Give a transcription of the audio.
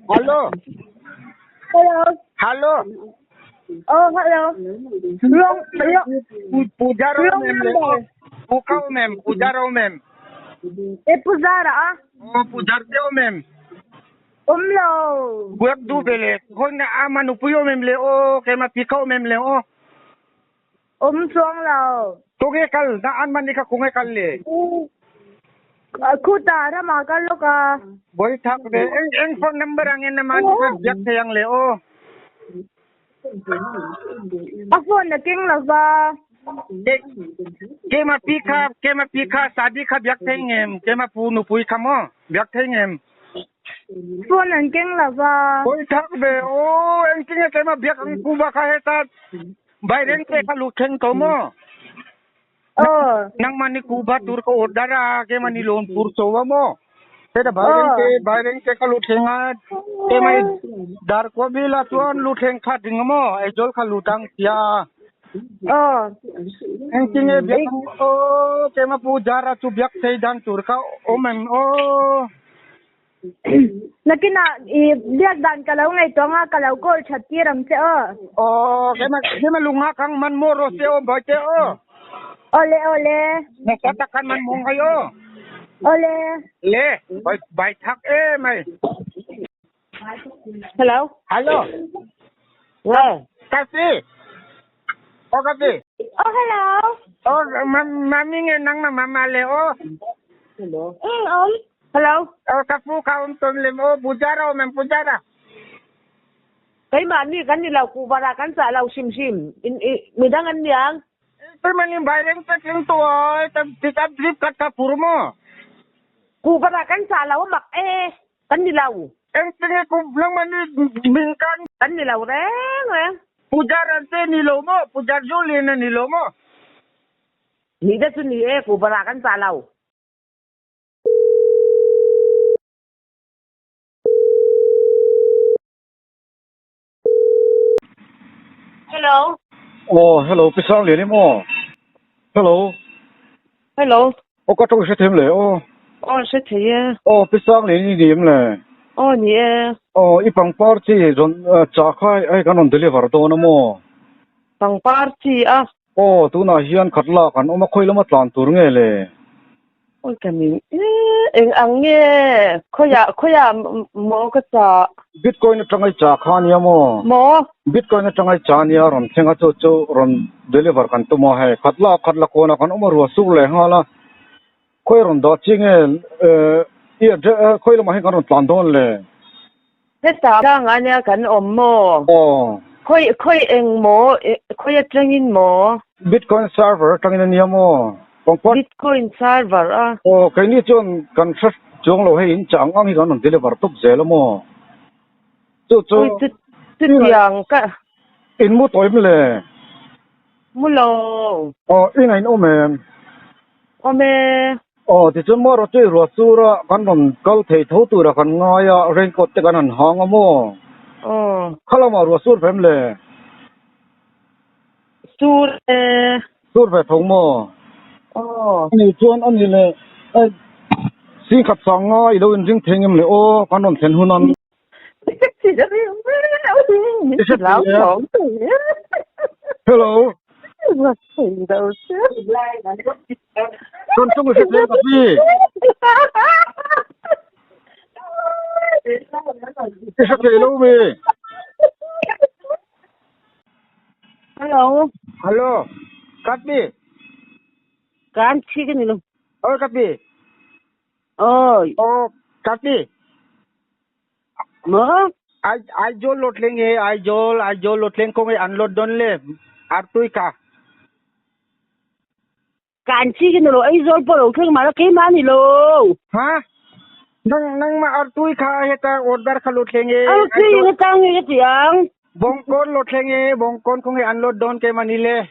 Hello. Hello. Hello. Oh, hello. Wrong, wrong, Puja Rao wrong ma'am le. number. Puka ma'am, Puja Rao ma'am. E Pujara ah. Oh, Pujar teo ma'am. Umlo. Buak du bele. Khoi na ama nu puyo ma'am le o ke ma pikau ma'am le o. Um chuang lo. Tunge kal na an man ni ka kunge kal le. Khuta rama kal lo ka. Boy thak de eng eng phone number angin na man ka biak thayang le o. A phone na king lo ba. Ke ke ma pikha ke ma pikha sadi kha biak thayngem ke ma pu nu pui khamo biak thayngem. Phone an king lo ba. Boy thak be o eng tinge ke ma biak ang pu ba kha he ta bai reng te kha lu theng to mo. Oh. Nang mani kuba tur ko order a ke mani loan pur sowa mo. Te da bai reng te ka lu thenga te mai dar ko bi la tuan lu theng kha ding mo ai jol kha lu tang tia. Oh. Eng tinge biak o ke ma pu jara chu biak thei dan tur ka o mem o. Nakina i biak dan kalau ngai to nga kalau call chat ti ram che o. O ke ma lunga kang man mo ro se o ba che o. Ole ole. Na sa takan man mong kayo. Ole. Le, bai bai thak e mai. Hello. Hello. Yeah. Kasi. O kasi. Oh hello. O mami nge nang na mama le o. Hello. Om. Hello. O kapu ka um ton le o pujara o mem pujara. Kay mani kan nilaw kubara kan sa law sim sim. In midangan niyang. Pe mani baireng pe king to oi ta pick up drip kat ka purmo. Kubara kan sa law mak eh kan nilaw. Eng tinge ku nang mani mingkan Kan nilaw reng reng. pujara te nilo mo pujar juli na nilo mo. Ni da su ni eh kubara kan sa law. Hello. Oh, hello, pisang lian mo. Hello. Hello. O ka tong se them le o. Oh, se theye. O pisang lian ni nim le. Oh, ni eh. O i pang par chi ron cha khai ai kan on deliver do na mo. Pang party ah. O tu na hian khatla kan oma khoi lama tlan tur nge le. Ôi cái mình eng ang nghe khoya khoya mo ka cha Bitcoin tangai cha kha nia mo. mo Bitcoin tangai cha nia ron thenga cho cho ron deliver kan tu mo he khatla khatla ko na kan oma ru su le ha la. Khoi ron da chi nge i khoi lama he kan ron tlan don le. Thế ta ra nga nia kan om mo O khoi khoi eng mo khoi atangin mo Bitcoin server tangin nia mo. Pangpar Bitcoin server a o kai ni chon kan sha chong lo he in chang ang hi kan on deliver top zel mo. Chu chu ôi chu chu tiang ka in mu toim le. Mu lo O in ain om em. Ome O ti chun mo ro chui ro chu ra kan ron kal thei tho tu ra kan nga ya raincoat te kan han hang mo. O Khala ma ro sur phem le. Sur e Sur ve thong mo. O Ani chuan ani le ai sing khat sang nga i lo in ring thengem le o kan ron then hunan. Chỉ cho mình lão khổ Hello. Đâu Con chung se the ka pi. Se the lo me. Hello. Hello. Kapi. Kan chi cái này luôn. O kapi. Ôi. O kapi. Mơ. I I jol lot lenge I jol I jol lot leng ko ngai unload don le. Ar tui ka. Kan chi cái này lo ai jol po lo kheng mà nó cái mà này lo. Ha? Nang nang ma ar tui kha he ta order kha lot lenge. Ao chi cái tăng cái tiếng. Bongkon lot lenge bongkon ko ngai unload don ke manile.